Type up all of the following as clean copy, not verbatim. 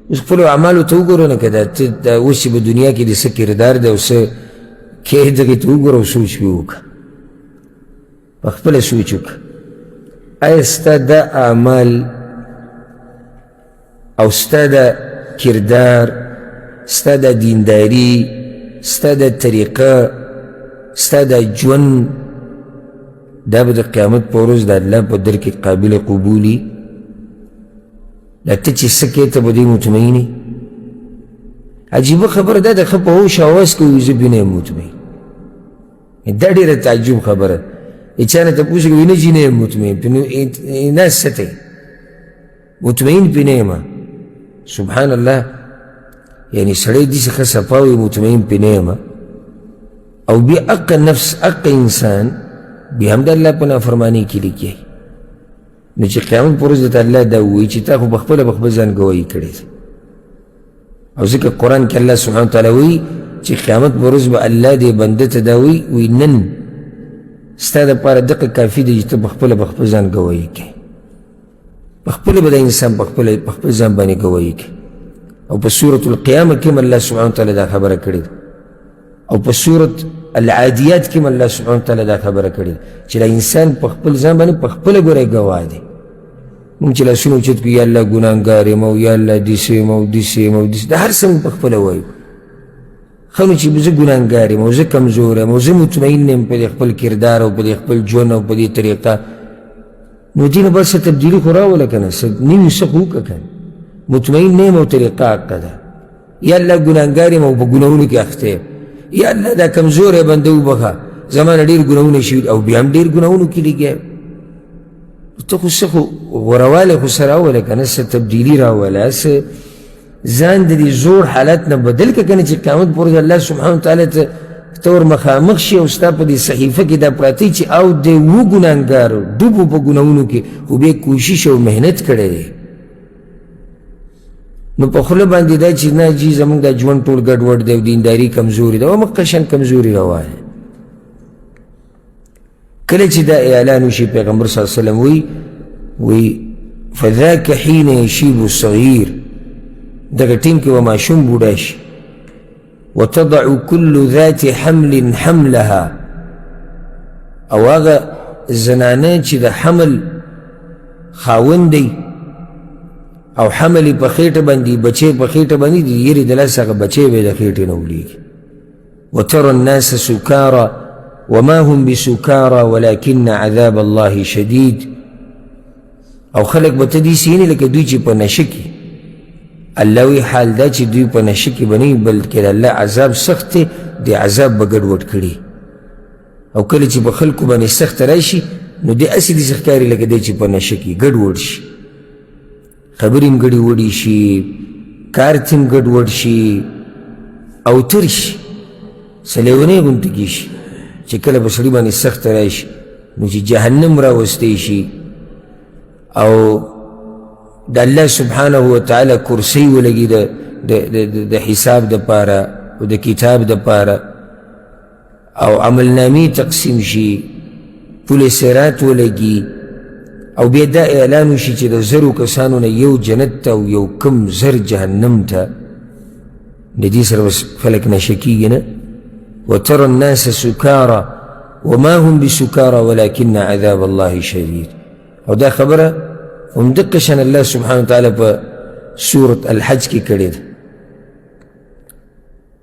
اوس خپلو اعمالو ته وګوره نه که دا ته دا اوس چې په دنیا کې د څه کردار دی او څه کې دغې ته وګوره او سوچ پرې وکړه، په خپله سوچ وکړه. آیا ستا دا اعمال او ستا دا کردار، ستا دا دینداری، ستا دا طریقه، ستا دا ژوند، دا به د قیامت په ورځ د الله په در کې قابل قبولي؟ دا ته چې څه کوې ته به دې مطمئن یې؟ عجیبه خبره ده، د ښه په هوش حواس کوي زه پرې نه یم مطمئن. دا ډېره تعجب خبره ده. چا نه تپوس کوي نه چې نه یم مطمئن، نو نه څه ته مطمئن پرې نه یم. سبحان الله، یعنی سړی داسې ښه صفا وي مطمئن پرې نه یم، او بیا حق نفس حق انسان بیا هم د الله په نافرمانۍ کې لیکي. نو چې قیامت پر ورځ درته الله دا ووایي چې تا خو په خپله په خپل ځان ګواهي کړې ده. او ځکه قرآن کې الله سبحانه وتعالی وایي چې قیامت پر ورځ به الله دې بنده ته دا وایي، وایي نن ستا دپاره دقه کافي دی چې ته په خپله په خپل ځان ګواهي کوې. په خپله به دا انسان په خپله په خپل ځان باندې ګواهي کوي. او په سورة القیامه کې هم الله سبحانه وتعالی دا خبره کړې ده، او په سورة العادیات کې هم الله سبحانه وتعالی دا خبره کړې ده چې دا انسان په خپل ځان باندې په خپله ګوره ګواه دی. موږ چې لاسونه اوچت کړو، یا الله ګناهګار یم، او یا الله داسې یم، او داسې یم، او داسې، دا هر څه موږ په خپله وایو. ښه نو چې زه ګناهګار یم، او زه کمزوری یم، او زه مطمئن نه یم په دې خپل کردار او په دې خپل ژوند او په دې طریقه، نو دې نه بس څه تبدیلي خو راوله که نه، څه نوي څه خو وکړه که نه. مطمئن نه یم او طریقه حقه ده. یا الله ګناهګار یم او په ګناهونو کې اخته یم، یا الله دا کمزوری بنده وبخښه، زما نه ډېر ګناهونه شوي او بیا هم ډېر ګناهونو کې لګیا یم. ته خو څه خو غورهوالی خو څه راوله که نه، څه تبدیلي راوله، څه ځان د دې زوړ حالت نه بدل که کنه چې قیامت پر ورځ الله سبحانه وتعالی ته ته ور مخامخ شي او ستا په دې صحیفه کې دا پراته چې او دی و ګناهګار ډوب په ګناهونو کې، خو بیا کوشش او محنت کړی دی. نو په خوله باندې دا چې نه جي زموږ دا ژوند ټول ګډوډ دی او دینداري کمزوري ده، همغه شان کمزوري روانه. کله چې دا اعلان وشي، پیغمبر صلی الله علیه وسلم وی وی فذاک حين يشيب الصغير، دغه ټیم کې به ماشوم بوډا شي، وتضع كل ذات حمل حملها، او هغه زنانه چې د حمل خاوند دی او حمل یې په خېټه باندې، بچی په خېټه باندې د یرې د لاسه هغه بچی به یې د خېټې نه ولېږي. وترى الناس سكارى وما هم بسكارى ولكن عذاب الله شديد، او خلک به ته داسې وینې لکه دوی چې په نشه کې. الله وایي حال دا چې دوی په نشه کې به نه وي، بلکې د الله عذاب سخت دی، د عذاب به ګډوډ کړي. او کله چې په خلکو باندې سخت راشي نو دی هسې داسې ښکاري لکه دی چې په نشه کې ګډوډ شي، خبرې هم ګډې وډې شي، کار ته هم ګډوډ شي او تر شي، څه لېونی غوندې کې شي. چې کله په سړي باندې سخته راشي نو چې جهنم راوستی شي او د الله سبحانه وتعالی کرسۍ ولګي د حساب دپاره او د کتاب دپاره، او عملنامې تقسیم شي، پل صراط ولګي، او بیا دا اعلان وشي چې د زرو کسانو نه یو جنت ته او یو کم زر جهنم ته. د دې سره بس خلک نشه کېږي نه. وترى الناس سكارى وما هم بسكارى ولكن عذاب الله شديد. او دا خبره هم دقه شان الله سبحانه وتعالی په سورة الحج کې کړې ده.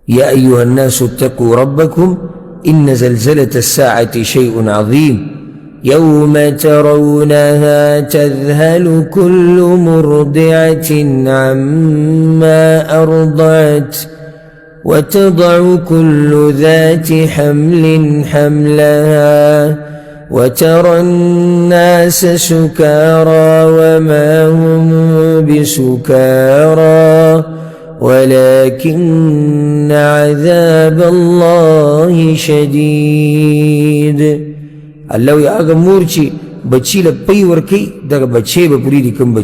يا أيها الناس اتقوا ربكم إن زلزلة الساعة شيء عظيم يوم ترونها تذهل كل مرضعة عما أرضعت وتضع كل ذات حمل حملها وترى الناس سكارى وما هم بسكارى ولكن عذاب الله شديد. الله وایي هغه مور چې بچي له پی ورکوي دغه بچی به پرېږدي کوم بچی